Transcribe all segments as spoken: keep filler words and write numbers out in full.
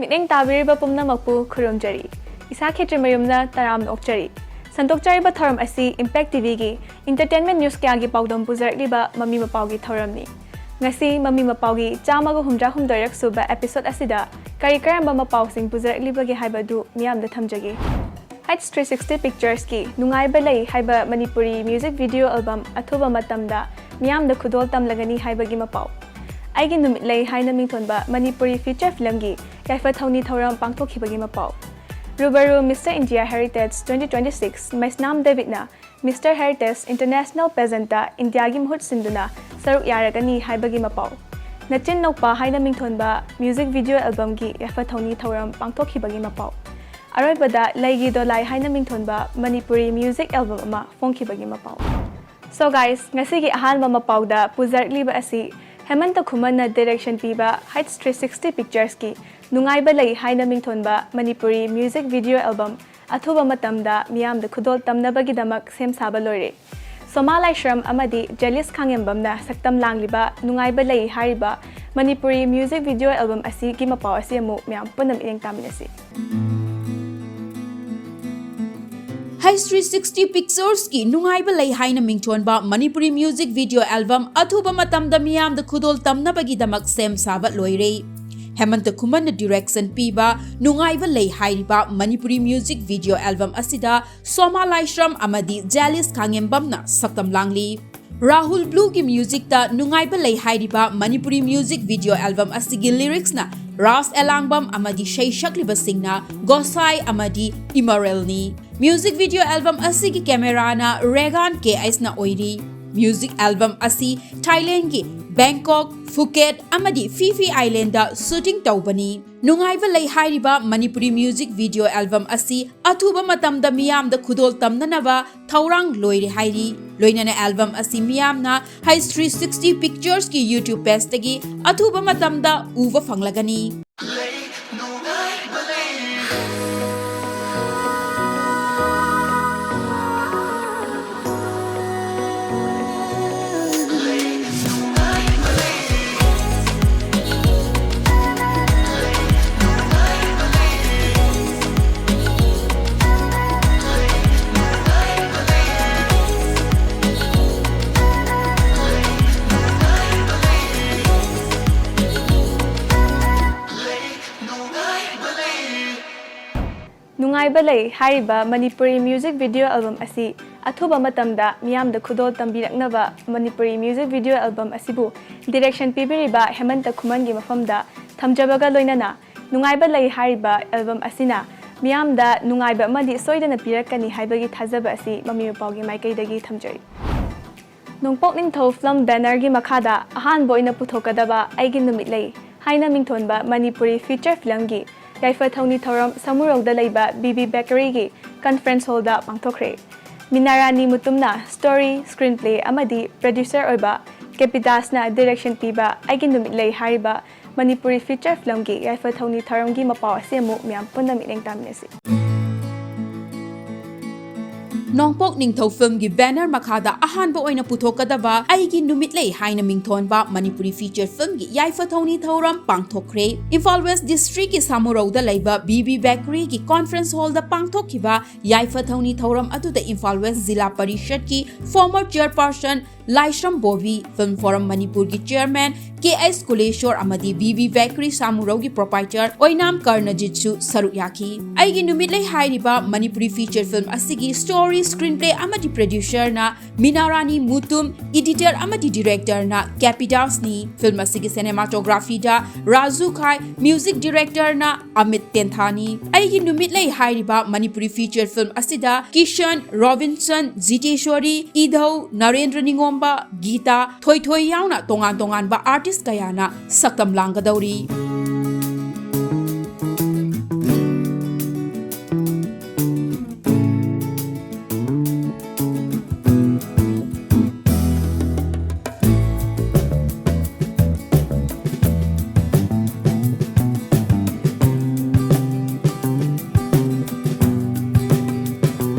ꯃꯤꯠꯌꯦꯡ ꯇꯥꯕꯤꯔꯤꯕ ꯄꯨꯝꯅꯃꯛꯄꯨ ꯈꯨꯔꯨꯝꯖꯔꯤ꯫ ꯏꯁꯥ ꯈꯦꯇ꯭ꯔꯤꯃꯌꯨꯝꯅ ꯇꯔꯥꯝꯅ ꯑꯣꯛꯆꯔꯤ꯫ ꯁꯟꯗꯣꯛꯆꯔꯤꯕ ꯊꯧꯔꯝ ꯑꯁꯤ Impact ꯇꯤ ꯚꯤꯒꯤ entertainment news ꯀꯌꯥꯒꯤ ꯄꯥꯎꯗꯝ ꯄꯨꯖꯔꯛꯂꯤꯕ ꯃꯃꯤ ꯃꯄꯥꯎꯒꯤ ꯊꯧꯔꯝꯅꯤ꯫ ꯉꯁꯤ ꯃꯃꯤ ꯃꯄꯥꯎꯒꯤ ꯆꯥꯝꯃꯒ ꯍꯨꯝꯗ꯭ꯔꯥ ꯍꯨꯝꯗꯣꯏꯔꯛ ꯁꯨꯕ episode ꯑꯁꯤꯗ ꯀꯔꯤ ꯀꯔꯝꯕ ꯃꯄꯥꯎꯁꯤꯡ ꯄꯨꯖꯔꯛꯂꯤꯕꯒꯦ ꯍꯥꯏꯕꯗꯨ ꯃꯤꯌꯥꯝꯗ ꯊꯝꯖꯒꯦ꯫ Heights three sixty Pictures ꯀꯤ ꯅꯨꯡꯉꯥꯏꯕ ꯂꯩ ꯍꯥꯏꯕ ꯃꯅꯤꯄꯨꯔꯤ music video album ꯑꯊꯨꯕ ꯃꯇꯝꯗ ꯃꯤꯌꯥꯝꯗ ꯈꯨꯗꯣꯜ ꯇꯝꯂꯒꯅꯤ ꯍꯥꯏꯕꯒꯤ ꯃꯄꯥꯎ꯫ ꯑꯩꯒꯤ ꯅꯨꯃꯤꯠ ꯂꯩ ꯍꯥꯏꯅ ꯃꯤꯡꯊꯣꯟꯕ ꯃꯅꯤꯄꯨꯔꯤ feature film ꯒꯤ ꯌꯥꯏꯐ ꯊꯧꯅꯤ ꯊꯧꯔꯝ ꯄꯥꯡꯊꯣꯛꯈꯤꯕꯒꯤ ꯃꯄꯥꯎ꯫ ꯔꯨꯕꯔꯨ Mister India Heritage twenty twenty six ꯃꯩꯁꯅꯥꯝ ꯗꯦꯕꯤꯠꯅ Mister Heritage International Pageant ꯇ ꯏꯟꯗꯤꯌꯥꯒꯤ ꯃꯍꯨꯠ ꯁꯤꯟꯗꯨꯅ ꯁꯔꯨꯛ ꯌꯥꯔꯒꯅꯤ ꯍꯥꯏꯕꯒꯤ ꯃꯄꯥꯎ꯫ ꯅꯆꯤꯟ ꯅꯧꯄꯥ ꯍꯥꯏꯅ ꯃꯤꯡꯊꯣꯟꯕ music video album ꯒꯤ ꯌꯥꯏꯐ ꯊꯧꯅꯤ ꯊꯧꯔꯝ ꯄꯥꯡꯊꯣꯛꯈꯤꯕꯒꯤ ꯃꯄꯥꯎ꯫ ꯑꯔꯣꯏꯕꯗ ꯂꯩꯒꯤ ꯗꯣꯂꯥꯏ ꯍꯥꯏꯅ ꯃꯤꯡꯊꯣꯟꯕ ꯃꯅꯤꯄꯨꯔꯤ music album ꯑꯃ ꯐꯣꯡꯈꯤꯕꯒꯤ ꯃꯄꯥꯎ꯫ So guys, ꯉꯁꯤꯒꯤ ꯑꯍꯥꯟꯕ ꯃꯄꯥꯎꯗ ꯄꯨꯖꯔꯛꯂꯤꯕ ꯑꯁꯤ ꯍꯦꯃꯟꯇ ꯈꯨꯃꯟꯅ direction ꯄꯤꯕ Heights three sixty Pictures ꯀꯤ ꯅꯨꯡꯉꯥꯏꯕ ꯂꯩ ꯍꯥꯏꯅ ꯃꯤꯡꯊꯣꯟꯕ ꯃꯅꯤꯄꯨꯔꯤ music video album ꯑꯊꯨꯕ ꯃꯇꯝꯗ ꯃꯤꯌꯥꯝꯗ ꯈꯨꯗꯣꯜ ꯇꯝꯅꯕꯒꯤꯗꯃꯛ ꯁꯦꯝ ꯁꯥꯕ ꯂꯣꯏꯔꯦ꯫ ꯁꯣꯃꯥ ꯂꯥꯏꯁ꯭ꯔꯝ ꯑꯃꯗꯤ ꯖꯦꯂꯤꯁ ꯈꯥꯉꯦꯝꯕꯝꯅ ꯁꯛꯇꯝ ꯂꯥꯡꯂꯤꯕ ꯅꯨꯡꯉꯥꯏꯕ ꯂꯩ ꯍꯥꯏꯔꯤꯕ ꯃꯅꯤꯄꯨꯔꯤ music video album ꯑꯁꯤꯒꯤ ꯃꯄꯥꯎ ꯑꯁꯤ ꯑꯃꯨꯛ ꯃꯌꯥꯝ ꯄꯨꯟꯅ ꯃꯤꯠꯌꯦꯡ ꯇꯥꯃꯤꯟꯅꯁꯤ꯫ Heights three sixty Pictures ꯀꯤ ꯅꯨꯡꯉꯥꯏꯕ ꯂꯩ ꯍꯥꯏꯅ ꯃꯤꯡꯊꯣꯟꯕ ꯃꯅꯤꯄꯨꯔꯤ music video album ꯑꯊꯨꯕ ꯃꯇꯝꯗ ꯃꯤꯌꯥꯝꯗ ꯈꯨꯗꯣꯜ ꯇꯝꯅꯕꯒꯤꯗꯃꯛ ꯁꯦꯝ ꯁꯥꯕ ꯂꯣꯏꯔꯦ꯫ ꯍꯦꯃꯟꯇ ꯈꯨꯃꯟꯅ direction ꯄꯤꯕ ꯅꯨꯡꯉꯥꯏꯕ ꯂꯩ ꯍꯥꯏꯔꯤꯕ ꯃꯅꯤꯄꯨꯔꯤ music video album ꯑꯁꯤꯗ ꯁꯣꯃꯥ ꯂꯥꯏꯁ꯭ꯔꯝ ꯑꯃꯗꯤ ꯖꯦꯂꯤꯁ ꯈꯥꯉꯦꯝꯕꯝꯅ ꯁꯛꯇꯝ ꯂꯥꯡꯂꯤ꯫ ꯔꯥꯍꯨꯜ ꯕ꯭ꯂꯨꯒꯤ ꯃ꯭ꯌꯨꯖꯤꯛꯇ ꯅꯨꯡꯉꯥꯏꯕ ꯂꯩ ꯍꯥꯏꯔꯤꯕ ꯃꯅꯤꯄꯨꯔꯤ music video album ꯑꯁꯤꯒꯤ lyrics ꯅ ꯔꯥꯖ ꯑꯦꯂꯥꯡꯕꯝ ꯑꯃꯗꯤ ꯁꯩꯁꯛꯂꯤꯕꯁꯤꯡꯅ ꯒꯣꯁꯥꯏ ꯑꯃꯗꯤ ꯏꯃꯔꯦꯜꯅꯤ꯫ Music video album ꯑꯁꯤꯒꯤ camera ꯅ ꯔꯦꯒꯥꯟ ꯀꯦ ꯑꯩꯁꯅ ꯑꯣꯏꯔꯤ꯫ Music album ꯑꯁꯤ ꯊꯥꯏꯂꯦꯟꯒꯤ ꯕꯦꯡꯀꯣꯛ, ꯐꯨꯀꯦꯠ ꯑꯃꯗꯤ ꯐꯤꯐꯤ island ꯗ shooting ꯇꯧꯕꯅꯤ꯫ ꯅꯨꯡꯉꯥꯏꯕ ꯂꯩ ꯍꯥꯏꯔꯤꯕ ꯃꯅꯤꯄꯨꯔꯤ music video album ꯑꯁꯤ ꯑꯊꯨꯕ ꯃꯇꯝꯗ ꯃꯤꯌꯥꯝꯗ ꯈꯨꯗꯣꯜ ꯇꯝꯅꯅꯕ ꯊꯧꯔꯥꯡ ꯂꯣꯏꯔꯦ ꯍꯥꯏꯔꯤ꯫ ꯂꯣꯏꯅꯅ album ꯑꯁꯤ ꯃꯤꯌꯥꯝꯅ Heights three sixty Pictures ꯀꯤ YouTube page ꯇꯒꯤ ꯑꯊꯨꯕ ꯃꯇꯝꯗ ꯎꯕ ꯐꯪꯂꯒꯅꯤ꯫ ꯅꯨꯡꯉꯥꯏꯕ ꯂꯩ ꯍꯥꯏꯔꯤꯕ ꯃꯅꯤꯄꯨꯔꯤ music video album ꯑꯁꯤ ꯑꯊꯨꯕ ꯃꯇꯝꯗ ꯃꯤꯌꯥꯝꯗ ꯈꯨꯗꯣꯜ ꯇꯝꯕꯤꯔꯛꯅꯕ ꯃꯅꯤꯄꯨꯔꯤ music video album ꯑꯁꯤꯕꯨ direction ꯄꯤꯕꯤꯔꯤꯕ ꯍꯦꯃꯟꯇ ꯈꯨꯃꯟꯒꯤ ꯃꯐꯝꯗ ꯊꯝꯖꯕꯒ ꯂꯣꯏꯅꯅ, ꯅꯨꯡꯉꯥꯏꯕ ꯂꯩ ꯍꯥꯏꯔꯤꯕ album ꯑꯁꯤꯅ ꯃꯤꯌꯥꯝꯗ ꯅꯨꯡꯉꯥꯏꯕ ꯑꯃꯗꯤ ꯁꯣꯏꯗꯅ ꯄꯤꯔꯛꯀꯅꯤ ꯍꯥꯏꯕꯒꯤ ꯊꯥꯖꯕ ꯑꯁꯤ ꯃꯃꯤ ꯃꯄꯥꯎꯒꯤ ꯃꯥꯏꯀꯩꯗꯒꯤ ꯊꯝꯖꯔꯤ꯫ ꯅꯣꯡꯄꯣꯛ ꯅꯤꯡꯊꯧ film bannerꯒꯤ ꯃꯈꯥꯗ ꯑꯍꯥꯟꯕ ꯑꯣꯏꯅ ꯄꯨꯊꯣꯛꯀꯗꯕ ꯑꯩꯒꯤ ꯅꯨꯃꯤꯠ ꯂꯩ ꯍꯥꯏꯅ ꯃꯤꯡꯊꯣꯟꯕ ꯃꯅꯤꯄꯨꯔꯤ feature filmꯒꯤ ꯌꯥꯏꯐ ꯊꯧꯅꯤ ꯊꯧꯔꯝ ꯁꯃꯨꯔꯧꯗ ꯂꯩꯕ BB Bakeryꯒꯤ conference hallꯗ ꯄꯥꯡꯊꯣꯛꯈ꯭ꯔꯦ꯫ ꯃꯤꯅꯥꯔꯥꯅꯤ ꯃꯨꯇꯨꯝꯅ story, screenplay ꯑꯃꯗꯤ producer ꯑꯣꯏꯕ, ꯀꯦꯄꯤꯗꯥꯁꯅ direction ꯄꯤꯕ ꯑꯩꯒꯤ ꯅꯨꯃꯤꯠ ꯂꯩ ꯍꯥꯏꯔꯤꯕ ꯃꯅꯤꯄꯨꯔꯤ feature filmꯒꯤ ꯌꯥꯏꯐ ꯊꯧꯅꯤ ꯊꯧꯔꯝꯒꯤ ꯃꯄꯥꯎ ꯑꯁꯤ ꯑꯃꯨꯛ ꯃꯌꯥꯝ ꯄꯨꯟꯅ ꯃꯤꯠꯌꯦꯡ ꯇꯥꯃꯤꯟꯅꯁꯤ꯫ ꯅꯣꯡꯄꯣꯛ ꯅꯤꯡꯊꯧ filmꯒꯤ banner ꯃꯈꯥꯗ ꯑꯍꯥꯟꯕ ꯑꯣꯏꯅ ꯄꯨꯊꯣꯛꯀꯗꯕ ꯑꯩꯒꯤ ꯅꯨꯃꯤꯠ ꯂꯩ ꯍꯥꯏꯅ ꯃꯤꯡꯊꯣꯟꯕ ꯃꯅꯤꯄꯨꯔꯤ feature filmꯒꯤ ꯌꯥꯏꯐ ꯊꯧꯅꯤ ꯊꯧꯔꯝ ꯄꯥꯡꯊꯣꯛꯈ꯭ꯔꯦ꯫ ꯏꯝꯐꯥꯜ West Districtꯀꯤ ꯁꯥꯃꯨꯔꯧꯗ ꯂꯩꯕ BB Bakeryꯒꯤ conference hallꯗ ꯄꯥꯡꯊꯣꯛꯈꯤꯕ ꯌꯥꯏꯐ ꯊꯧꯅꯤ ꯊꯧꯔꯝ ꯑꯗꯨꯗ ꯏꯝꯐꯥꯜ West ꯖꯤꯂꯥ ꯄꯔꯤꯁꯗꯀꯤ former chairperson ꯂꯥꯏꯁ꯭ꯔꯝ ꯕꯣꯕꯤ, Film Forum ꯃꯅꯤꯄꯨꯔꯒꯤ chairman ꯀꯦ ꯑꯩꯆ ꯀꯨꯂꯦꯁꯣꯔ ꯑꯃꯗꯤ BB Bakery ꯁꯥꯃꯨꯔꯧꯒꯤ proprietor ꯑꯣꯏꯅꯥꯝ ꯀꯔꯅꯖꯤꯠꯁꯨ ꯁꯔꯨꯛ ꯌꯥꯈꯤ꯫ ꯑꯩꯒꯤ ꯅꯨꯃꯤꯠ ꯂꯩ ꯍꯥꯏꯔꯤꯕ ꯃꯅꯤꯄꯨꯔꯤ feature film ꯑꯁꯤꯒꯤ story, screenplay ꯑꯃꯗꯤ producerꯅ ꯃꯤꯅꯥꯔꯥꯅꯤ ꯃꯨꯇꯨꯝ, editor ꯑꯃꯗꯤ directorꯅ ꯀꯦꯄꯤꯗꯥꯁꯅꯤ꯫ Film ꯑꯁꯤꯒꯤ cinematographyꯗ ꯔꯥꯖꯨ ꯈꯥꯏ, music directorꯅ ꯑꯃꯤꯠ ꯇꯦꯟꯊꯥꯅꯤ꯫ ꯑꯩꯒꯤ ꯅꯨꯃꯤꯠ ꯂꯩ ꯍꯥꯏꯔꯤꯕ ꯃꯅꯤꯄꯨꯔꯤ feature film ꯑꯁꯤꯗ ꯀꯤꯁꯟ, ꯔꯣꯕꯤꯟꯁꯟ, ꯖꯤꯇꯦꯁꯣꯔꯤ, ꯏꯙꯧ, ꯅꯔꯦꯟꯗ꯭ꯔ ꯅꯤꯉꯣꯝꯕ, ꯒꯤꯇꯥ, ꯊꯣꯏꯊꯣꯏ ꯌꯥꯎꯅ ꯇꯣꯉꯥꯟ ꯇꯣꯉꯥꯟꯕ artist ꯀꯌꯥꯅ ꯁꯛꯇꯝ ꯂꯥꯡꯒꯗꯧꯔꯤ꯫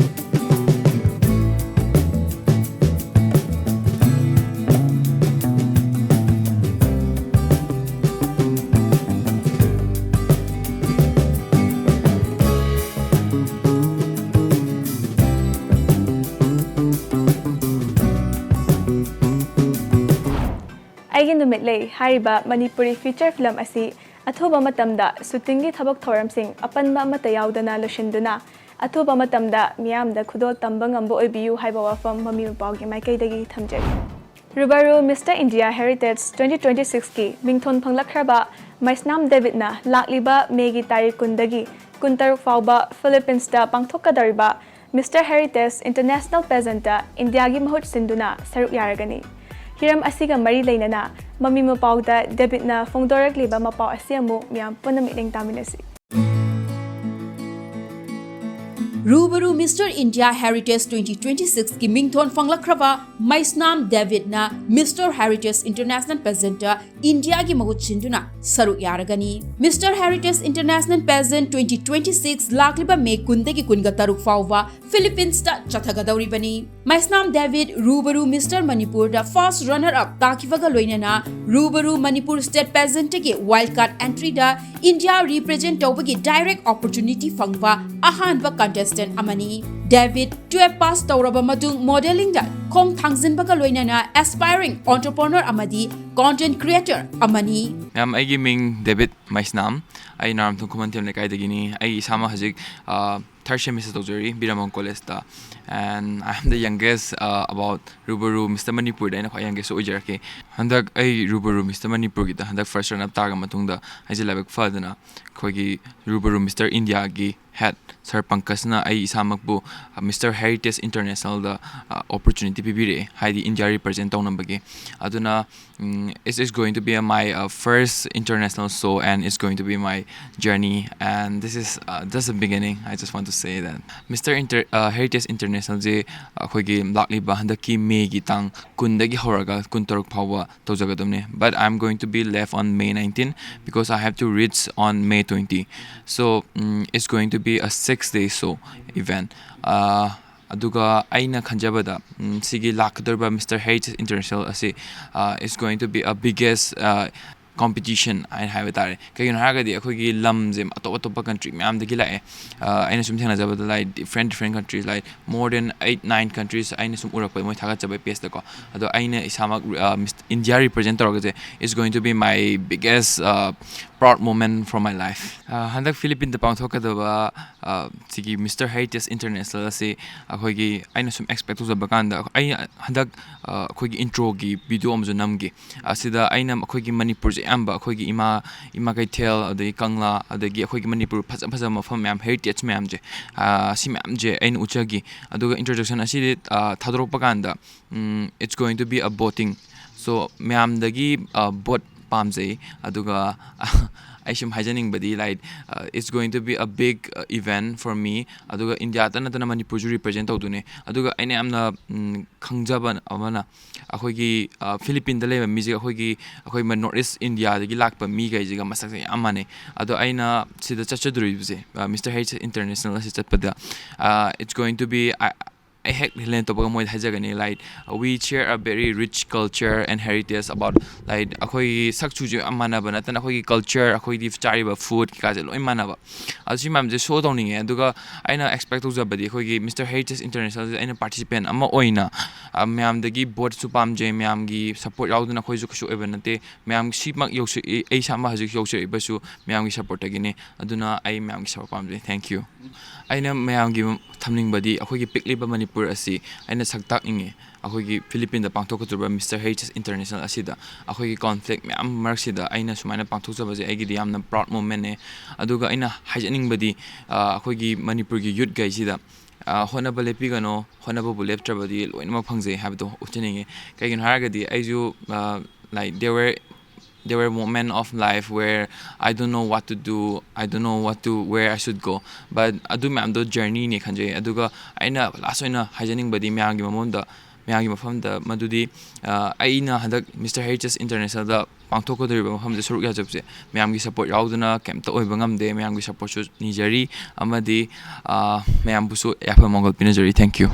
ꯑꯩꯒꯤ ꯅꯨꯃꯤꯠ ꯂꯩ ꯍꯥꯏꯔꯤꯕ ꯃꯅꯤꯄꯨꯔꯤ feature film ꯑꯁꯤ ꯑꯊꯨꯕ ꯃꯇꯝꯗ ꯁꯨꯇꯤꯡꯒꯤ ꯊꯕꯛ ꯊꯧꯔꯝꯁꯤꯡ ꯑꯄꯟꯕ ꯑꯃꯠꯇ ꯌꯥꯎꯗꯅ ꯂꯣꯏꯁꯤꯟꯗꯨꯅ, ꯑꯊꯨꯕ ꯃꯇꯝꯗ ꯃꯤꯌꯥꯝꯗ ꯈꯨꯗꯣꯜ ꯇꯝꯕ ꯉꯝꯕ ꯑꯣꯏꯕꯤꯌꯨ ꯍꯥꯏꯕ ꯋꯥꯐꯝ ꯃꯃꯤ ꯃꯄꯥꯎꯒꯤ ꯃꯥꯏꯀꯩꯗꯒꯤ ꯊꯝꯖꯔꯤ꯫ ꯔꯨꯕꯔꯨ Mister India Heritage twenty twenty six ꯀꯤ ꯃꯤꯡꯊꯣꯟ ꯐꯪꯂꯛꯈ꯭ꯔꯕ ꯃꯩꯁꯅꯥꯝ ꯗꯦꯕꯤꯠꯅ ꯂꯥꯛꯂꯤꯕ ꯃꯦꯒꯤ ꯇꯥꯔꯤꯛ ꯀꯨꯟꯗꯒꯤ ꯀꯨꯟꯇꯔꯨꯛ ꯐꯥꯎꯕ ꯐꯤꯂꯤꯄꯤꯟꯁꯇ ꯄꯥꯡꯊꯣꯛꯀꯗꯧꯔꯤꯕ Mister Heritage International Pageantꯇ ꯏꯟꯗꯤꯌꯥꯒꯤ ꯃꯍꯨꯠ ꯁꯤꯟꯗꯨꯅ ꯁꯔꯨꯛ ꯌꯥꯔꯒꯅꯤ꯫ ꯍꯤꯔꯝ ꯑꯁꯤꯒ ꯃꯔꯤ ꯂꯩꯅꯅ ꯃꯃꯤ ꯃꯄꯥꯎꯗ ꯗꯦꯕꯤꯠꯅ ꯐꯣꯡꯗꯣꯔꯛꯂꯤꯕ ꯃꯄꯥꯎ ꯑꯁꯤ ꯑꯃꯨꯛ ꯃꯤꯌꯥꯝ ꯄꯨꯟꯅ ꯃꯤꯠꯌꯦꯡ ꯇꯥꯃꯤꯟꯅꯁꯤ꯫ ꯔꯨꯕꯔꯨ Mister India Heritage twenty twenty six ꯀꯤ ꯃꯤꯡꯊꯣꯟ ꯐꯪꯂꯛꯈ꯭ꯔꯕ ꯃꯩꯁꯅꯥꯝ ꯗꯦꯕꯤꯠꯅ Mister Heritage International Pageantꯇ ꯏꯟꯗꯤꯌꯥꯒꯤ ꯃꯍꯨꯠ ꯁꯤꯟꯗꯨꯅ ꯁꯔꯨꯛ ꯌꯥꯔꯒꯅꯤ꯫ Mister Heritage International Pageant twenty twenty six ꯂꯥꯛꯂꯤꯕ ꯃꯦ ꯀꯨꯟꯗꯒꯤ ꯀꯨꯟꯒ ꯇꯔꯨꯛ ꯐꯥꯎꯕ ꯐꯤꯂꯤꯄꯤꯟꯁꯇ ꯆꯠꯊꯒꯗꯧꯔꯤꯕꯅꯤ꯫ ꯃꯩꯁꯅꯥꯝ ꯗꯦꯕꯤꯠ ꯔꯨꯕꯔꯨ Mister ꯃꯅꯤꯄꯨꯔꯗ first runner up ꯇꯥꯈꯤꯕꯒ ꯂꯣꯏꯅꯅ ꯔꯨꯕꯔꯨ ꯃꯅꯤꯄꯨꯔ State Pageantꯇꯒꯤ wild card entryꯗ ꯏꯟꯗꯤꯌꯥ represent ꯇꯧꯕꯒꯤ direct opportunity ꯐꯪꯕ ꯑꯍꯥꯟꯕ contestant ꯑꯃꯅꯤ꯫ ꯗꯦꯕꯤꯠ twelve pass ꯇꯧꯔꯕ ꯃꯇꯨꯡ modelingꯗ ꯈꯣꯡ ꯊꯥꯡꯖꯤꯟꯕꯒ ꯂꯣꯏꯅꯅ aspiring entrepreneur ꯑꯃꯗꯤ content creator ꯑꯃꯅꯤ꯫ ꯃꯌꯥꯝ, ꯑꯩꯒꯤ ꯃꯤꯡ ꯗꯦꯕꯤꯠ ꯃꯩꯁꯅꯥꯝ꯫ ꯑꯩ ꯅꯥꯔꯝꯊꯣꯡ ꯈꯨꯃꯟꯊꯦꯝ ꯂꯩꯀꯥꯏꯗꯒꯤꯅꯤ꯫ ꯑꯩ ꯏꯁꯥꯃꯛ ꯍꯧꯖꯤꯛ, ꯑ, third semester ꯇꯧꯖꯔꯤ ꯕꯤꯔꯃꯪ ꯀꯣꯂꯦꯖꯇ꯫ And I am the youngest, uh, about ꯔꯨꯕꯔꯨ Mister ꯃꯅꯤꯄꯨꯔꯗ ꯑꯩꯅ ꯈ꯭ꯋꯥꯏ youngest ꯑꯣꯏꯖꯔꯛꯀꯦ꯫ ꯍꯟꯗꯛ ꯑꯩ ꯔꯨꯕꯔꯨ Mister ꯃꯅꯤꯄꯨꯔꯒꯤꯗ ꯍꯟꯗꯛ first runner up ꯇꯥꯔꯕ ꯃꯇꯨꯡꯗ ꯑꯩꯁꯦ ꯂꯥꯏꯕꯛ ꯐꯗꯅ ꯑꯩꯈꯣꯏꯒꯤ ꯔꯨꯕꯔꯨ Mister ꯏꯟꯗꯤꯌꯥꯒꯤ head Sir ꯄꯪꯀꯖꯅ ꯑꯩ ꯏꯁꯥꯃꯛꯄꯨ, uh, Mister Heritage Internationalꯗ, uh, opportunity ꯄꯤꯕꯤꯔꯛꯑꯦ, ꯍꯥꯏꯗꯤ ꯏꯟꯗꯤꯌꯥ represent ꯇꯧꯅꯕꯒꯤ꯫ ꯑꯗꯨꯅ, mm, it is going to be my, uh, first international show and it's going to be my journey and this is, uh, just a beginning. I just want to say that Mister Inter-, uh, Heritage Internationalꯁꯦ ꯑꯩꯈꯣꯏꯒꯤ ꯂꯥꯛꯂꯤꯕ ꯍꯟꯗꯛꯀꯤ ꯃꯦꯒꯤ ꯇꯥꯡ ꯀꯨꯟꯗꯒꯤ ꯍꯧꯔꯒ ꯀꯨꯟꯇꯔꯨꯛ ꯐꯥꯎꯕ ꯇꯧꯖꯒꯗꯕꯅꯤ꯫ But I'm going to be left on May nineteen because I have to reach on May twenty. So, mm, it's going to be a six day show event. Uh, ꯑꯗꯨꯒ ꯑꯩꯅ ꯈꯟꯖꯕꯗ, ꯎꯝ, ꯁꯤꯒꯤ ꯂꯥꯛꯀꯗꯧꯔꯤꯕ Mister Heritage International ꯑꯁꯤ, uh, is going to be a biggest, uh, competition ꯍꯥꯏꯅ ꯍꯥꯏꯕ ꯇꯥꯔꯦ꯫ ꯀꯩꯒꯤꯅꯣ ꯍꯥꯏꯔꯒꯗꯤ ꯑꯩꯈꯣꯏꯒꯤ ꯂꯝꯁꯦ ꯑꯇꯣꯞ ꯑꯇꯣꯞꯄ country ꯃꯌꯥꯝꯗꯒꯤ ꯂꯥꯛꯑꯦ꯫ Uh, ꯑꯩꯅ ꯁꯨꯝ ꯊꯦꯡꯅꯖꯕꯗ, like, different different countries, like, more than eight nine countries ꯑꯩꯅ ꯁꯨꯝ ꯎꯔꯛꯄꯗ ꯃꯣꯏ ꯊꯥꯒꯠꯆꯕ pageꯇꯀꯣ꯫ ꯑꯗꯣ ꯑꯩꯅ ꯏꯁꯥꯃꯛ, uh, Miss India represent ꯇꯧꯔꯒꯁꯦ, it's going to be my biggest, uh, proud moment for my life. Uh, ꯍꯟꯗꯛ ꯐꯤꯂꯤꯄꯤꯟꯗ ꯄꯥꯡꯊꯣꯛꯀꯗꯕ uh, ꯁꯤꯒꯤ Mister Heritage International ꯑꯁꯤ ꯑꯩꯈꯣꯏꯒꯤ, ꯑꯩꯅ ꯁꯨꯝ expect ꯇꯧꯖꯕ ꯀꯥꯟꯗ, ꯑꯩ ꯍꯟꯗꯛ uh, ꯑꯩꯈꯣꯏꯒꯤ introꯒꯤ video ꯑꯃꯁꯨ ꯅꯝꯈꯤ꯫ ꯑꯁꯤꯗ ꯑꯩꯅ ꯑꯩꯈꯣꯏꯒꯤ ꯃꯅꯤꯄꯨꯔꯁꯦ ꯑꯌꯥꯝꯕ ꯑꯩꯈꯣꯏꯒꯤ ꯏꯃꯥ ꯏꯃꯥ ꯀꯩꯊꯦꯜ, ꯑꯗꯒꯤ ꯀꯪꯂꯥ, ꯑꯗꯒꯤ ꯑꯩꯈꯣꯏꯒꯤ ꯃꯅꯤꯄꯨꯔ ꯐꯖ ꯐꯖꯕ ꯃꯐꯝ ꯃꯌꯥꯝ, heritage ꯃꯌꯥꯝꯁꯦ, ꯑꯥ, ꯁꯤ ꯃꯌꯥꯝꯁꯦ ꯑꯩꯅ ꯎꯠꯆꯈꯤ꯫ ꯑꯗꯨꯒ introduction ꯑꯁꯤꯗꯤ, ꯑꯥ, ꯊꯥꯗꯣꯔꯛꯄ ꯀꯥꯟꯗ, ꯎꯝ, it's going to be a boating, so ꯃꯌꯥꯝꯗꯒꯤ, ꯑꯥ, boat ꯄꯥꯝꯖꯩ꯫ ꯑꯗꯨꯒ ꯑꯩ ꯁꯨꯝ ꯍꯥꯏꯖꯅꯤꯡꯕꯗꯤ, like, uh, it's going to be a big uh, event for me. ꯑꯗꯨꯒ ꯏꯟꯗꯤꯌꯥꯗ ꯅꯠꯇꯅ ꯃꯅꯤꯄꯨꯔꯁꯨ represent ꯇꯧꯗꯣꯏꯅꯦ꯫ ꯑꯗꯨꯒ ꯑꯩꯅ ꯌꯥꯝꯅ, ꯎꯝ, ꯈꯪꯖꯕ ꯑꯃꯅ, ꯑꯩꯈꯣꯏꯒꯤ, ꯑ, ꯐꯤꯂꯤꯄꯤꯟꯗ ꯂꯩꯕ ꯃꯤꯁꯦ ꯑꯩꯈꯣꯏꯒꯤ, ꯑꯩꯈꯣꯏ ꯃ-, North East ꯏꯟꯗꯤꯌꯥꯗꯒꯤ ꯂꯥꯛꯄ ꯃꯤꯈꯩꯁꯤꯒ ꯃꯁꯛꯁꯦ ꯌꯥꯝ ꯃꯥꯟꯅꯩ꯫ ꯑꯗꯣ ꯑꯩꯅ ꯁꯤꯗ ꯆꯠꯆꯗꯣꯔꯤꯕꯁꯦ, ꯑ, Mister Heritage International ꯑꯁꯤ ꯆꯠꯄꯗ, ꯑ, it's going to be, I, ꯑꯩ ꯍꯦꯛ ꯍꯦꯂꯦꯟ ꯇꯧꯕꯒ ꯃꯣꯏꯗ ꯍꯥꯏꯖꯒꯅꯤ, like, we share a very rich culture and heritage about, like, ꯑꯩꯈꯣꯏꯒꯤ ꯁꯛ ꯆꯨꯁꯨ ꯌꯥꯝ ꯃꯥꯟꯅꯕ ꯅꯠꯇꯅ ꯑꯩꯈꯣꯏꯒꯤ culture, ꯑꯩꯈꯣꯏꯒꯤ ꯆꯥꯔꯤꯕ food ꯀꯩꯀꯥꯁꯦ ꯂꯣꯏ ꯃꯥꯟꯅꯕ꯫ ꯑꯗꯨ ꯁꯤ ꯃꯌꯥꯝꯁꯦ show ꯇꯧꯅꯤꯡꯉꯦ꯫ ꯑꯗꯨꯒ ꯑꯩꯅ expect ꯇꯧꯖꯕꯗꯤ ꯑꯩꯈꯣꯏꯒꯤ Mister Heritage International ꯑꯩꯅ participant ꯑꯃ ꯑꯣꯏꯅ, ꯑ, ꯃꯌꯥꯝꯗꯒꯤ boatꯁꯨ ꯄꯥꯝꯖꯩ, ꯃꯌꯥꯝꯒꯤ support ꯌꯥꯎꯗꯅ ꯑꯩꯈꯣꯏꯁꯨ ꯀꯩꯁꯨ ꯑꯣꯏꯕ ꯅꯠꯇꯦ꯫ ꯃꯌꯥꯝ ꯁꯤꯃꯛ ꯌꯧꯁꯤ-, ꯑꯩ ꯏꯁꯥꯃꯛ ꯍꯧꯖꯤꯛ ꯌꯧꯖꯔꯛꯏꯕꯁꯨ ꯃꯌꯥꯝꯒꯤ supportꯇꯒꯤꯅꯤ꯫ ꯑꯗꯨꯅ ꯑꯩ ꯃꯌꯥꯝꯒꯤ support ꯄꯥꯝꯖꯩ꯫ Thank you꯫ ꯑꯩꯅ ꯃꯌꯥꯝꯒꯤ ꯊꯝꯅꯤꯡꯕꯗꯤ ꯑꯩꯈꯣꯏꯒꯤ ꯄꯤꯛꯂꯤꯕ ꯃꯅꯤꯄꯨꯔ ꯑꯁꯤ ꯑꯩꯅ ꯁꯛ ꯇꯥꯛꯅꯤꯡꯉꯤ꯫ ꯑꯩꯈꯣꯏꯒꯤ ꯐꯤꯂꯤꯄꯤꯟꯗ ꯄꯥꯡꯊꯣꯛꯀꯗꯧꯔꯤꯕ Mister Heritage International ꯑꯁꯤꯗ ꯑꯩꯈꯣꯏꯒꯤ conflict ꯃꯌꯥꯝ ꯃꯔꯛꯁꯤꯗ ꯑꯩꯅ ꯁꯨꯃꯥꯏꯅ ꯄꯥꯡꯊꯣꯛꯆꯕꯁꯦ ꯑꯩꯒꯤꯗꯤ ꯌꯥꯝꯅ proud momentꯅꯦ꯫ ꯑꯗꯨꯒ ꯑꯩꯅ ꯍꯥꯏꯖꯅꯤꯡꯕꯗꯤ, ꯑ, ꯑꯩꯈꯣꯏꯒꯤ ꯃꯅꯤꯄꯨꯔꯒꯤ youthꯈꯩꯁꯤꯗ, ꯑ, ꯍꯣꯠꯅꯕ ꯂꯦꯞꯄꯤꯒꯅꯣ, ꯍꯣꯠꯅꯕꯕꯨ ꯂꯦꯞꯇ꯭ꯔꯕꯗꯤ ꯂꯣꯏꯅꯃꯛ ꯐꯪꯖꯩ ꯍꯥꯏꯕꯗꯣ ꯎꯠꯆꯅꯤꯡꯉꯤ꯫ ꯀꯩꯒꯤꯅꯣ ꯍꯥꯏꯔꯒꯗꯤ ꯑꯩꯁꯨ, ꯑ, like, there were there were moments of life where I don't know what to do, I don't know what to, where I should go, but ꯑꯗꯨ ꯃꯌꯥꯝꯗꯣ journeyꯅꯦ ꯈꯟꯖꯩ꯫ ꯑꯗꯨꯒ ꯑꯩꯅ last ꯑꯣꯏꯅ ꯍꯥꯏꯖꯅꯤꯡꯕꯗꯤ ꯃꯌꯥꯝꯒꯤ ꯃꯃꯥꯡꯗ, ꯃꯌꯥꯝꯒꯤ ꯃꯐꯝꯗ ꯃꯗꯨꯗꯤ, ꯑ, ꯑꯩꯅ ꯍꯟꯗꯛ Mister Heritage Internationalꯗ ꯄꯥꯡꯊꯣꯛꯀꯗꯧꯔꯤꯕ ꯃꯐꯝꯗ ꯁꯔꯨꯛ ꯌꯥꯖꯕꯁꯦ ꯃꯌꯥꯝꯒꯤ support ꯌꯥꯎꯗꯅ ꯀꯩꯝꯇ ꯑꯣꯏꯕ ꯉꯝꯗꯦ꯫ ꯃꯌꯥꯝꯒꯤ supportꯁꯨ ꯅꯤꯖꯔꯤ ꯑꯃꯗꯤ, ꯑ, ꯃꯌꯥꯝꯕꯨꯁꯨ ꯌꯥꯏꯐ ꯃꯪꯒꯣꯜ ꯄꯤꯅꯖꯔꯤ꯫ Thank you꯫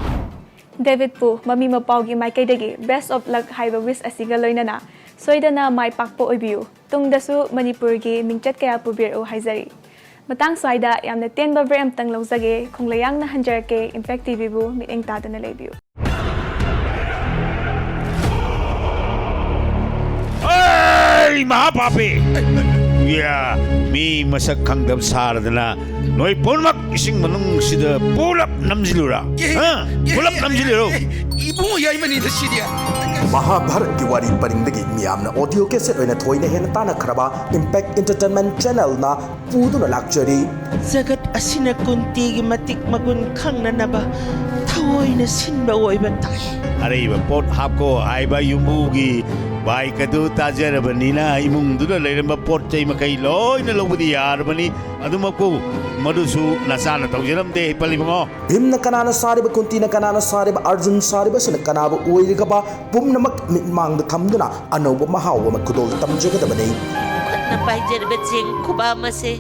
ꯗꯦꯕꯤꯠꯄꯨ ꯃꯃꯤ ꯃꯄꯥꯎꯒꯤ ꯃꯥꯏꯀꯩꯗꯒꯤ best of luck ꯍꯥꯏꯕ wish ꯑꯁꯤꯒ ꯂꯣꯏꯅꯅ ꯁꯣꯏꯗꯅ ꯃꯥꯏ ꯄꯥꯛꯄ ꯑꯣꯏꯕꯤꯌꯨ꯫ ꯇꯨꯡꯗꯁꯨ ꯃꯅꯤꯄꯨꯔꯒꯤ ꯃꯤꯡꯆꯠ ꯀꯌꯥ ꯄꯨꯕꯤꯔꯛꯎ ꯍꯥꯏꯖꯔꯤ꯫ ꯃꯇꯥꯡ ꯁ꯭ꯋꯥꯏꯗ ꯌꯥꯝꯅ ꯇꯦꯟꯕ break ꯑꯃꯇꯪ ꯂꯧꯖꯒꯦ꯫ ꯈꯣꯡꯂꯩꯌꯥꯡꯅ ꯍꯟꯖꯔꯛꯀꯦ꯫ Impact TVꯕꯨ ꯃꯤꯠꯌꯦꯡ ꯇꯥꯗꯨꯅ ꯂꯩꯕꯤꯌꯨ꯫ ꯑꯩ ꯃꯍꯥꯄꯥꯄꯤ ꯌꯥ, ꯃꯤ ꯃꯁꯛ ꯈꯪꯗꯕ ꯁꯥꯔꯗꯅ ꯅꯣꯏ ꯄꯨꯝꯅꯃꯛ ꯏꯁꯤꯡ ꯃꯅꯨꯡꯁꯤꯗ ꯄꯨꯂꯞ ꯅꯝꯁꯤꯜꯂꯨꯔꯥ? ꯍꯥ? ꯄꯨꯂꯞ ꯅꯝꯁꯤꯜꯂꯨꯔꯣ? ꯏꯕꯨꯡꯉꯣ, ꯌꯥꯏꯃꯅꯤꯗ ꯁꯤꯗꯤ꯫ ꯃꯍꯥꯚꯥꯔꯠꯀꯤ ꯋꯥꯔꯤ ꯄꯔꯤꯡꯗꯒꯤ ꯃꯤꯌꯥꯝꯅ ꯑꯣꯗꯤꯑꯣ ꯀꯦꯁꯦꯠ ꯑꯣꯏꯅ ꯊꯣꯏꯅ ꯍꯦꯟꯅ ꯇꯥꯟꯅꯈ꯭ꯔꯕ ꯏꯝꯄꯦꯛ ꯏꯟꯇꯔꯇꯦꯟꯃꯦꯟ ꯆꯦꯅꯦꯜꯅ ꯄꯨꯗꯨꯅ ꯂꯥꯛꯆꯔꯤ꯫ ꯖꯒꯠ ꯑꯁꯤꯅ ꯀꯨꯟꯇꯤꯒꯤ ꯃꯇꯤꯛ ꯃꯒꯨꯟ ꯈꯪꯅꯅꯕ ꯊꯑꯣꯏꯅ ꯁꯤꯟꯕ ꯑꯣꯏꯕ ꯇꯥꯏ꯫ ꯑꯔꯩꯕ ꯄꯣꯠ ꯍꯥꯞꯀꯣ ꯍꯥꯏꯕ ꯌꯨꯝꯕꯨꯒꯤ ꯕꯥꯏꯛ ꯑꯗꯨ ꯇꯥꯖꯔꯕꯅꯤꯅ ꯏꯃꯨꯡꯗꯨꯗ ꯂꯩꯔꯝꯕ ꯄꯣꯠ ꯆꯩ ꯃꯈꯩ ꯂꯣꯏꯅ ꯂꯧꯕꯗꯤ ꯌꯥꯔꯕꯅꯤ꯫ ꯑꯗꯨꯃꯛꯄꯨ ꯃꯗꯨꯁꯨ ꯅꯆꯥꯅ ꯇꯧꯖꯔꯝꯗꯦ ꯄꯜꯂꯤꯕꯉꯣ꯫ ꯚꯤꯝꯅ ꯀꯅꯥꯅ ꯁꯥꯔꯤꯕ, ꯀꯨꯟꯇꯤꯅ ꯀꯅꯥꯅ ꯁꯥꯔꯤꯕ, ꯑꯔꯖꯨꯟ ꯁꯥꯔꯤꯕꯁꯤꯅ ꯀꯅꯥꯕꯨ ꯑꯣꯏꯔꯤꯒꯕ ꯄꯨꯝꯅꯃꯛ ꯃꯤꯠꯃꯥꯡꯗ ꯊꯝꯗꯨꯅ ꯑꯅꯧꯕ ꯃꯍꯥꯎ ꯑꯃ ꯈꯨꯗꯣꯜ ꯇꯝꯖꯒꯗꯕꯅꯤ꯫ ꯈꯨꯠꯅ ꯄꯥꯏꯖꯔꯤꯕ ꯆꯦꯡ ꯈꯨꯕꯥꯝ ꯑꯁꯦ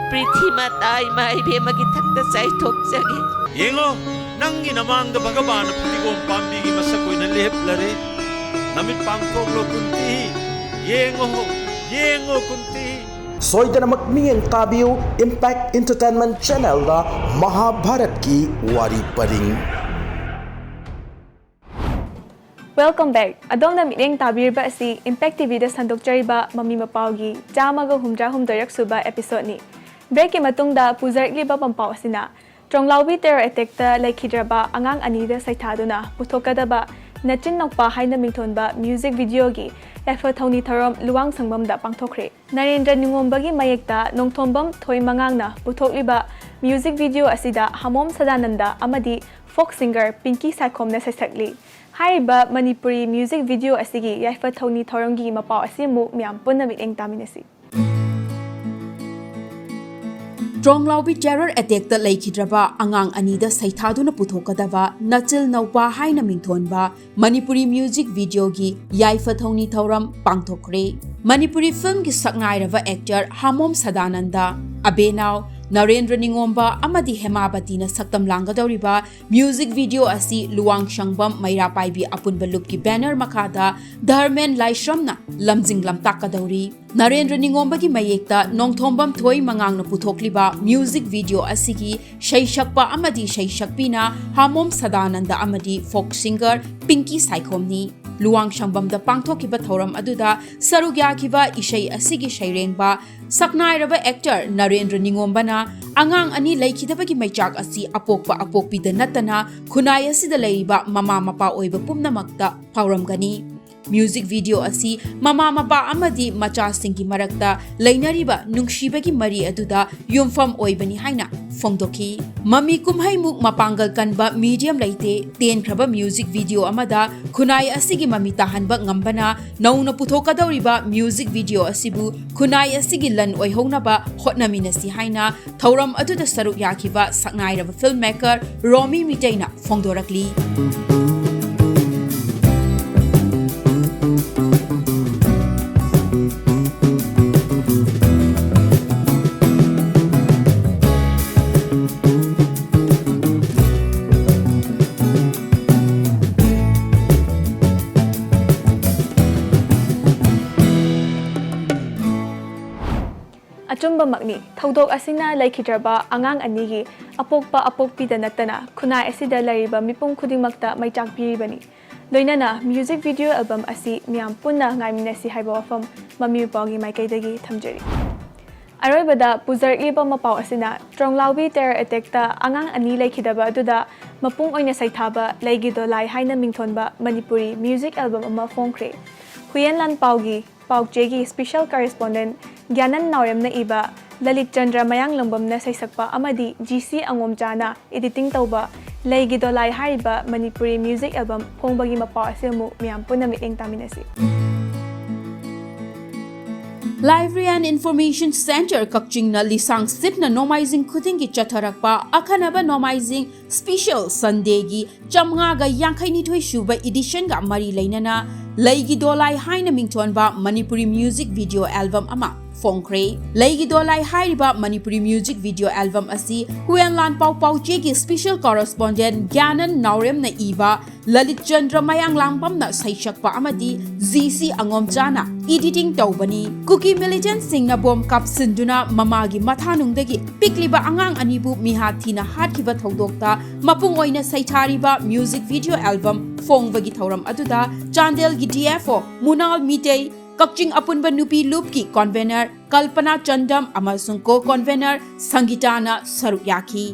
ꯄ꯭ꯔꯤꯊꯤ ꯃꯥꯇꯥ ꯏꯃꯥ ꯏꯕꯦꯝꯃꯒꯤ ꯊꯛꯇ ꯆꯥꯏꯊꯣꯛꯆꯒꯦ꯫ ꯌꯦꯡꯉꯣ, ꯅꯪꯒꯤ ꯅꯃꯥꯡꯗ ꯚꯒꯕꯥꯟꯅ ꯐꯗꯤꯒꯣꯝ ꯄꯥꯝꯕꯤꯒꯤ ꯃꯁꯛ ꯑꯣꯏꯅ ꯂꯦꯞꯂꯔꯦ꯫ ꯅꯃꯤꯠ ꯄꯥꯡꯊꯣꯛꯂꯣ ꯀꯨꯟꯇꯤ, ꯌꯦꯡꯉꯣ, ꯌꯦꯡꯉꯣ ꯀꯨꯟꯇꯤ꯫ ꯁꯣꯏꯗꯅꯃꯛ ꯃꯤꯠꯌꯦꯡ ꯇꯥꯕꯤꯌꯨ ꯏꯝꯄꯦꯛ ꯏꯟꯇꯔꯇꯦꯟꯃꯦꯟ ꯆꯦꯅꯦꯜꯗ ꯃꯍꯥꯚꯥꯔꯠꯀꯤ ꯋꯥꯔꯤ ꯄꯔꯤꯡ꯫ Welcome back. ꯑꯗꯣꯝꯅ ꯃꯤꯠꯌꯦꯡ ꯇꯥꯕꯤꯔꯤꯕ ꯑꯁꯤ ꯏꯝꯄꯦꯛ ꯇꯤꯚꯤꯗ ꯁꯟꯗꯣꯛꯆꯔꯤꯕ ꯃꯃꯤ ꯃꯄꯥꯎꯒꯤ ꯆꯥꯝꯃꯒ ꯍꯨꯝꯗ꯭ꯔꯥ ꯍꯨꯝꯗꯣꯏꯔꯛ ꯁꯨꯕ ꯑꯦꯄꯤꯁꯣꯗꯅꯤ꯫ ꯕ꯭ꯔꯦꯛꯀꯤ ꯃꯇꯨꯡꯗ ꯄꯨꯖꯔꯛꯂꯤꯕ ꯄꯥꯎ ꯑꯁꯤꯅ ꯇ꯭ꯔꯣꯡꯂꯥꯎꯕꯤ ꯇꯦꯔꯣꯔ ꯑꯦꯇꯦꯛꯇ ꯂꯩꯈꯤꯗ꯭ꯔꯕ ꯑꯉꯥꯡ ꯑꯅꯤꯗ ꯁꯩꯊꯥꯗꯨꯅ ꯄꯨꯊꯣꯛꯀꯗꯕ ꯅꯆꯤꯟ ꯅꯧꯄꯥ ꯍꯥꯏꯅ ꯃꯤꯡꯊꯣꯟꯕ ꯃ꯭ꯌꯨꯖꯤꯛ ꯚꯤꯗꯤꯑꯣꯒꯤ ꯌꯥꯏꯐ ꯊꯧꯅꯤ ꯊꯧꯔꯝ ꯂꯨꯋꯥꯡ ꯁꯪꯕꯝꯗ ꯄꯥꯡꯊꯣꯛꯈ꯭ꯔꯦ꯫ ꯅꯔꯦꯟꯗ꯭ꯔ ꯅꯤꯉꯣꯝꯕꯒꯤ ꯃꯌꯦꯛꯇ ꯅꯣꯡꯊꯣꯝꯕꯝ ꯊꯣꯏ ꯃꯉꯥꯡꯅ ꯄꯨꯊꯣꯛꯂꯤꯕ ꯃ꯭ꯌꯨꯖꯤꯛ ꯚꯤꯗꯤꯑꯣ ꯑꯁꯤꯗ ꯍꯥꯃꯣꯝ ꯁꯗꯥꯅꯟꯗ ꯑꯃꯗꯤ ꯐꯣꯛ ꯁꯤꯡꯒꯔ ꯄꯤꯡꯀꯤ ꯁꯥꯏꯈꯣꯝꯅ ꯁꯩꯁꯛꯂꯤ꯫ ꯍꯥꯏꯔꯤꯕ ꯃꯅꯤꯄꯨꯔꯤ ꯃ꯭ꯌꯨꯖꯤꯛ ꯚꯤꯗꯤꯑꯣ ꯑꯁꯤꯒꯤ ꯌꯥꯏꯐ ꯊꯧꯅꯤ ꯊꯧꯔꯝꯒꯤ ꯃꯄꯥꯎ ꯑꯁꯤ ꯑꯃꯨꯛ ꯃꯌꯥꯝ ꯄꯨꯟꯅ ꯃꯤꯠꯌꯦꯡ ꯇꯥꯃꯤꯟꯅꯁꯤ꯫ ꯇ꯭ꯔꯣꯡꯂꯥꯎꯕꯤ ꯇꯦꯔꯣꯔ ꯑꯦꯇꯦꯛꯇ ꯂꯩꯈꯤꯗ꯭ꯔꯕ ꯑꯉꯥꯡ ꯑꯅꯤꯗ ꯁꯩꯊꯥꯗꯨꯅ ꯄꯨꯊꯣꯛꯀꯗꯕ ꯅꯆꯤꯜ ꯅꯧꯄꯥ ꯍꯥꯏꯅ ꯃꯤꯡꯊꯣꯟꯕ ꯃꯅꯤꯄꯨꯔꯤ ꯃ꯭ꯌꯨꯖꯤꯛ ꯚꯤꯗꯤꯑꯣꯒꯤ ꯌꯥꯏꯐ ꯊꯧꯅꯤ ꯊꯧꯔꯝ ꯄꯥꯡꯊꯣꯛꯈ꯭ꯔꯦ꯫ ꯃꯅꯤꯄꯨꯔꯤ ꯐꯤꯜꯝꯒꯤ ꯁꯛꯅꯥꯏꯔꯕ ꯑꯦꯛꯇꯔ ꯍꯥꯃꯣꯝ ꯁꯗꯥꯅꯟꯗ, ꯑꯕꯦꯅꯥꯎ, ꯅꯔꯦꯟꯗ꯭ꯔ ꯅꯤꯉꯣꯝꯕ ꯑꯃꯗꯤ ꯍꯦꯃꯥꯕꯇꯤꯅ ꯁꯛꯇꯝ ꯂꯥꯡꯒꯗꯧꯔꯤꯕ ꯃ꯭ꯌꯨꯖꯤꯛ ꯚꯤꯗꯤꯑꯣ ꯑꯁꯤ ꯂꯨꯋꯥꯡꯁꯪꯕꯝ ꯃꯩꯔꯥ ꯄꯥꯏꯕꯤ ꯑꯄꯨꯟꯕ ꯂꯨꯞꯀꯤ ꯕꯦꯅꯔ ꯃꯈꯥꯗ ꯙꯔꯃꯦꯟ ꯂꯥꯏꯁ꯭ꯔꯝꯅ ꯂꯝꯖꯤꯡ ꯂꯝꯇꯥꯛꯀꯗꯧꯔꯤ꯫ ꯅꯔꯦꯟꯗ꯭ꯔ ꯅꯤꯉꯣꯝꯕꯒꯤ ꯃꯌꯦꯛꯇ ꯅꯣꯡꯊꯣꯝꯕꯝ ꯊꯣꯏ ꯃꯉꯥꯡꯅ ꯄꯨꯊꯣꯛꯂꯤꯕ ꯃ꯭ꯌꯨꯖꯤꯛ ꯚꯤꯗꯤꯑꯣ ꯑꯁꯤꯒꯤ ꯁꯩꯁꯛꯄ ꯑꯃꯗꯤ ꯁꯩꯁꯛꯄꯤꯅ ꯍꯥꯃꯣꯝ ꯁꯗꯥꯅꯟꯗ ꯑꯃꯗꯤ ꯐꯣꯛ ꯁꯤꯡꯒꯔ ꯄꯤꯡꯀꯤ ꯁꯥꯏꯈꯣꯝꯅꯤ꯫ ꯂꯨꯋꯥꯡꯁꯪꯕꯝꯗ ꯄꯥꯡꯊꯣꯛꯈꯤꯕ ꯊꯧꯔꯝ ꯑꯗꯨꯗ ꯁꯔꯨꯛ ꯌꯥꯈꯤꯕ ꯏꯁꯩ ꯑꯁꯤꯒꯤ ꯁꯩꯔꯦꯡꯕ ꯁꯛꯅꯥꯏꯔꯕ actor ꯅꯔꯦꯟꯗ꯭ꯔ ꯅꯤꯉꯣꯝꯕꯅ ꯑꯉꯥꯡ ꯑꯅꯤ ꯂꯩꯈꯤꯗꯕꯒꯤ ꯃꯩꯆꯥꯛ ꯑꯁꯤ ꯑꯄꯣꯛꯄ ꯑꯄꯣꯛꯄꯤꯗ ꯅꯠꯇꯅ ꯈꯨꯟꯅꯥꯏ ꯑꯁꯤꯗ ꯂꯩꯔꯤꯕ ꯃꯃꯥ ꯃꯄꯥ ꯑꯣꯏꯕ ꯄꯨꯝꯅꯃꯛꯇ ꯐꯥꯎꯔꯝꯒꯅꯤ꯫ Music video ꯑꯁꯤ ꯃꯃꯥ ꯃꯄꯥ ꯑꯃꯗꯤ ꯃꯆꯥꯁꯤꯡꯒꯤ ꯃꯔꯛꯇ ꯂꯩꯅꯔꯤꯕ ꯅꯨꯡꯁꯤꯕꯒꯤ ꯃꯔꯤ ꯑꯗꯨꯗ ꯌꯨꯝꯐꯝ ꯑꯣꯏꯕꯅꯤ ꯍꯥꯏꯅ ꯐꯣꯡꯗꯣꯛꯈꯤ꯫ ꯃꯃꯤ ꯀꯨꯝꯍꯩꯃꯨꯛ ꯃꯄꯥꯡꯒꯜ ꯀꯟꯕ medium ꯂꯩꯇꯦ꯫ ꯇꯦꯟꯈ꯭ꯔꯕ music video ꯑꯃꯗ ꯈꯨꯟꯅꯥꯏ ꯑꯁꯤꯒꯤ ꯃꯃꯤ ꯇꯥꯍꯟꯕ ꯉꯝꯕꯅ ꯅꯧꯅ ꯄꯨꯊꯣꯛꯀꯗꯧꯔꯤꯕ music video ꯑꯁꯤꯕꯨ ꯈꯨꯟꯅꯥꯏ ꯑꯁꯤꯒꯤ ꯂꯟ ꯑꯣꯏꯍꯧꯅꯕ ꯍꯣꯠꯅꯃꯤꯟꯅꯁꯤ ꯍꯥꯏꯅ ꯊꯧꯔꯝ ꯑꯗꯨꯗ ꯁꯔꯨꯛ ꯌꯥꯈꯤꯕ ꯁꯛꯅꯥꯏꯔꯕ filmmaker ꯔꯣꯃꯤ ꯃꯤꯇꯩꯅ ꯐꯣꯡꯗꯣꯔꯛꯂꯤ꯫ ꯑꯆꯨꯝꯕꯃꯛꯅꯤ, ꯊꯧꯗꯣꯛ ꯑꯁꯤꯅ ꯂꯩꯈꯤꯗ꯭ꯔꯕ ꯑꯉꯥꯡ ꯑꯅꯤꯒꯤ ꯑꯄꯣꯛꯄ ꯑꯄꯣꯛꯄꯤꯗ ꯅꯠꯇꯅ ꯈꯨꯟꯅꯥꯏ ꯑꯁꯤꯗ ꯂꯩꯔꯤꯕ ꯃꯤꯄꯨꯝ ꯈꯨꯗꯤꯡꯃꯛꯇ ꯃꯩꯆꯥꯛ ꯄꯤꯔꯤꯕꯅꯤ꯫ ꯂꯣꯏꯅꯅ music video album ꯑꯁꯤ ꯃꯤꯌꯥꯝ ꯄꯨꯟꯅ ꯉꯥꯏꯃꯤꯟꯅꯁꯤ ꯍꯥꯏꯕ ꯋꯥꯐꯝ ꯃꯃꯤ ꯃꯄꯥꯒꯤ ꯃꯥꯏꯀꯩꯗꯒꯤ ꯊꯝꯖꯔꯤ꯫ ꯑꯔꯣꯏꯕꯗ ꯄꯨꯖꯔꯛꯂꯤꯕ ꯃꯄꯥꯎ ꯑꯁꯤꯅ ꯇ꯭ꯔꯣꯡꯂꯥꯎꯕꯤ terror attackꯇ ꯑꯉꯥꯡ ꯑꯅꯤ ꯂꯩꯈꯤꯗꯕ ꯑꯗꯨꯗ ꯃꯄꯨꯡ ꯑꯣꯏꯅ ꯁꯩꯊꯥꯕ ꯂꯩꯒꯤ ꯗꯣꯂꯥꯏ ꯍꯥꯏꯅ ꯃꯤꯡꯊꯣꯟꯕ ꯃꯅꯤꯄꯨꯔꯤ music album ꯑꯃ ꯐꯣꯡꯈ꯭ꯔꯦ꯫ ꯍꯨꯌꯦꯟ ꯂꯥꯟꯄꯥꯎꯒꯤ ꯄꯥꯎꯆꯦꯒꯤ special correspondent ꯒ꯭ꯌꯥꯅꯟ ꯅꯥꯎꯔꯦꯝꯅ ꯏꯕ, ꯂꯂꯤꯠ ꯆꯟꯗ꯭ꯔ ꯃꯌꯥꯡꯂꯝꯕꯝꯅ ꯁꯩꯁꯛꯄ ꯑꯃꯗꯤ ꯖꯤ ꯁꯤ ꯑꯉꯣꯝꯆꯥꯅ editing ꯇꯧꯕ ꯂꯩꯒꯤ ꯗꯣꯂꯥꯏ ꯍꯥꯏꯔꯤꯕ ꯃꯅꯤꯄꯨꯔꯤ music album ꯐꯣꯡꯕꯒꯤ ꯃꯄꯥꯎ ꯑꯁꯤ ꯑꯃꯨꯛ ꯃꯤꯌꯥꯝ ꯄꯨꯟꯅ ꯃꯤꯠꯌꯦꯡ ꯇꯥꯃꯤꯟꯅꯁꯤ꯫ Library and Information Center ꯀꯛꯆꯤꯡꯅ ꯂꯤꯁꯥꯡ ꯁꯤꯠꯅ ꯅꯣꯡꯃꯥꯏꯖꯤꯡ ꯈꯨꯗꯤꯡꯒꯤ ꯆꯠꯊꯔꯛꯄ ꯑꯈꯟꯅꯕ ꯅꯣꯡꯃꯥꯏꯖꯤꯡ special Sundayꯒꯤ ꯆꯥꯝꯃꯉꯥꯒ ꯌꯥꯡꯈꯩꯅꯤꯊꯣꯏ ꯁꯨꯕ editionꯒ ꯃꯔꯤ ꯂꯩꯅꯅ ꯂꯩꯒꯤ ꯗꯣꯂꯥꯏ ꯍꯥꯏꯅ ꯃꯤꯡꯊꯣꯟꯕ ꯃꯅꯤꯄꯨꯔꯤ music video album ꯑꯃ ꯐꯣꯡꯈ꯭ꯔꯦ꯫ ꯂꯩꯒꯤ ꯗꯣꯂꯥꯏ ꯍꯥꯏꯔꯤꯕ ꯃꯅꯤꯄꯨꯔꯤ music video album ꯑꯁꯤ ꯍꯨꯌꯦꯟ ꯂꯥꯟꯄꯥꯎ ꯄꯥꯎꯆꯦꯒꯤ special correspondent ꯒ꯭ꯌꯥꯅꯟ ꯅꯥꯎꯔꯦꯝꯅ ꯏꯕ, ꯂꯂꯤꯠ ꯆꯟꯗ꯭ꯔ ꯃꯌꯥꯡꯂꯥꯡꯕꯝꯅ ꯁꯩꯁꯛꯄ ꯑꯃꯗꯤ ꯖꯤ ꯁꯤ ꯑꯉꯣꯝꯆꯥꯅ editing ꯇꯧꯕꯅꯤ꯫ ꯀꯨꯀꯤ militantꯁꯤꯡꯅ bomb ꯀꯥꯞꯁꯤꯟꯗꯨꯅ ꯃꯃꯥꯒꯤ ꯃꯊꯥꯅꯨꯡꯗꯒꯤ ꯄꯤꯛꯂꯤꯕ ꯑꯉꯥꯡ ꯑꯅꯤꯕꯨ ꯃꯤꯍꯥꯠ ꯊꯤꯅ ꯍꯥꯠꯈꯤꯕ ꯊꯧꯗꯣꯛꯇ ꯃꯄꯨꯡ ꯑꯣꯏꯅ ꯁꯩꯊꯥꯔꯤꯕ music video album ꯐꯣꯡꯕꯒꯤ ꯊꯧꯔꯝ ꯑꯗꯨꯗ ꯆꯥꯟꯗꯦꯜꯒꯤ D F O ꯃꯨꯅꯥꯜ ꯃꯤꯇꯩ, ꯀꯛꯆꯤꯡ ꯑꯄꯨꯟꯕ ꯅꯨꯄꯤ ꯂꯨꯞꯀꯤ convener ꯀꯜꯄꯅꯥ ꯆꯟꯗꯝ ꯑꯃꯁꯨꯡ co-convener ꯁꯪꯒꯤꯇꯥꯅ ꯁꯔꯨꯛ ꯌꯥꯈꯤ꯫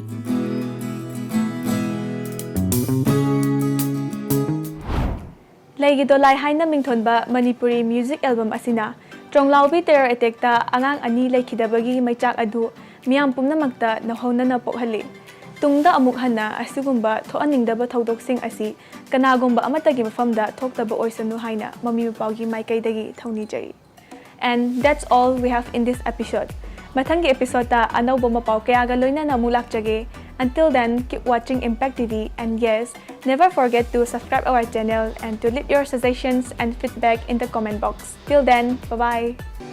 ꯂꯩꯒꯤ ꯗꯣꯂꯥꯏ ꯍꯥꯏꯅ ꯃꯤꯡꯊꯣꯟꯕ ꯃꯅꯤꯄꯨꯔꯤ music album ꯑꯁꯤꯅ ꯇ꯭ꯔꯣꯡꯂꯥꯎꯕꯤ terror attackꯇ ꯑꯉꯥꯡ ꯑꯅꯤ ꯂꯩꯈꯤꯗꯕꯒꯤ ꯃꯩꯆꯥꯛ ꯑꯗꯨ ꯃꯤꯌꯥꯝ ꯄꯨꯝꯅꯃꯛꯇ ꯅꯧꯍꯧꯅꯅ ꯄꯣꯛꯍꯜꯂꯤ꯫ ꯇꯨꯡꯗ ꯑꯃꯨꯛ ꯍꯟꯅ ꯑꯁꯤꯒꯨꯝꯕ ꯊꯣꯛꯍꯟꯅꯤꯡꯗꯕ ꯊꯧꯗꯣꯛꯁꯤꯡ ꯑꯁꯤ ꯀꯅꯥꯒꯨꯝꯕ ꯑꯃꯠꯇꯒꯤ ꯃꯐꯝꯗ ꯊꯣꯛꯇꯕ ꯑꯣꯏꯁꯅꯨ ꯍꯥꯏꯅ ꯃꯃꯤ ꯃꯄꯥꯒꯤ ꯃꯥꯏꯀꯩꯗꯒꯤ ꯊꯧꯅꯤꯖꯔꯤ꯫ And that's all we have in this episode. ꯃꯊꯪꯒꯤ episodeꯇ ꯑꯅꯧꯕ ꯃꯄꯥꯎ ꯀꯌꯥꯒ ꯂꯣꯏꯅꯅ ꯑꯃꯨꯛ ꯂꯥꯛꯆꯒꯦ꯫ Until then, keep watching Impact T V, and yes, never forget to subscribe our channel and to leave your suggestions and feedback in the comment box. Till then, bye-bye.